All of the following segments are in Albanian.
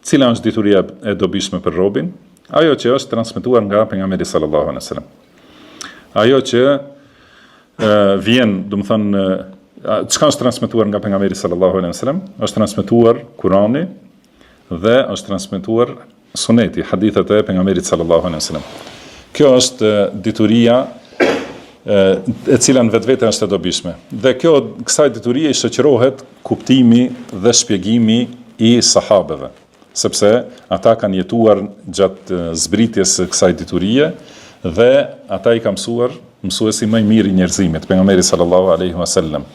Cila është dituria e dobishme për robin? Ajo që është transmetuar nga pejgamberi sallallahu alejhi wasallam. Ajo që e, vjen, domethënë, çka është transmetuar nga pejgamberi sallallahu alejhi wasallam? Është transmetuar Kurani dhe është transmetuar Suneti, hadithet e pejgamberit sallallahu alejhi wasallam. Kjo është dituria e cila në vetvete është e dobishme. Dhe kjo kësaj diturie i shoqërohet kuptimi dhe shpjegimi i sahabeve, sepse ata kanë jetuar gjatë zbritjes së kësaj diturie dhe ata i ka mësuar mësuesi më i mirë i njerëzimit, pejgamberi sallallahu alaihi wasallam.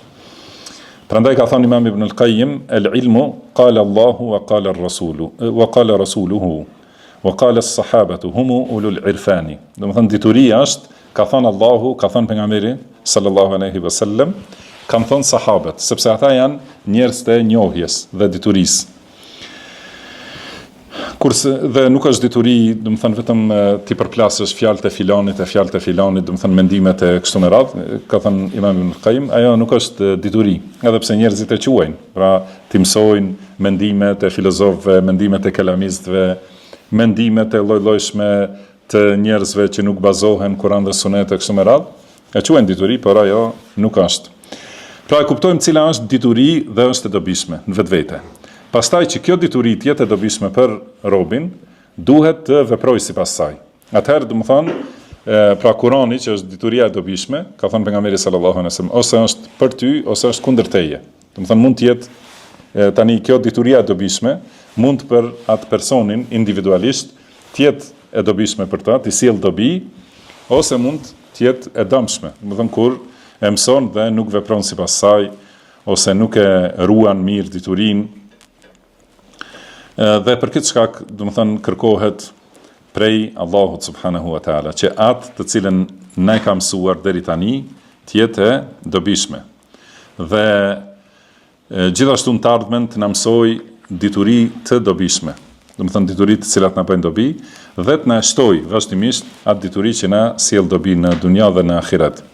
Prandaj ka thënë Imam Ibn al-Qayyim, "El-ilmu qala Allahu wa qala ar-rasulu wa qala rasuluhu wa qala as-sahabatu hum ulul irfani." Domethënë dituria është ka thënë Allahu, ka thënë pejgamberi sallallahu alaihi wasallam, kanë thënë sahabët, sepse ata janë njerëz të njohjes dhe diturisë. Kurse dhe nuk është dituri, domethënë vetëm t'i përplasësh fjalët e filanit e fjalët e filanit, domethënë mendimet e kështu me radhë, ka thënë Imam Ibn Qayyim, ajo nuk është dituri, edhe pse njerëzit e quajnë, pra t'i mësojnë mendimet e filozofëve, mendimet e kelamistëve, mendimet e lloj-llojshme të njerëzve që nuk bazohen Kur'an dhe Sunet e kështu me radhë, e quajnë dituri, por ajo nuk është. Pra e kuptojmë cila është dituri dhe është e dobishme në vetvete. Pastaj që kjo dituri të jetë e dobishme për robin, duhet të veprojë sipas saj. Atëherë, domethënë, pra Kurani që është dituria e dobishme, ka thënë pejgamberi sallallahu alajhi wasallam, ose është për ty ose është kundër teje. Domethënë mund të jetë tani kjo dituria e dobishme, mund për atë personin individualisht të jetë e dobishme për të, t'i sjellë dobi, ose mund të jetë e dëmshme. Domethënë kur e mëson dhe nuk vepron sipas saj, ose nuk e ruan mirë diturinë. Dhe për këtë shkak, domethënë kërkohet prej Allahut subhanahu wa taala që atë të cilën na e ka mësuar deri tani të jetë e dobishme. Dhe Gjithashtu në të ardhmen të na mësojë dituri të dobishme, domethënë dituri të cilat na bëjnë dobi dhe të na e shtojë vazhdimisht atë dituri që na sjell dobi në dunja dhe në ahiret.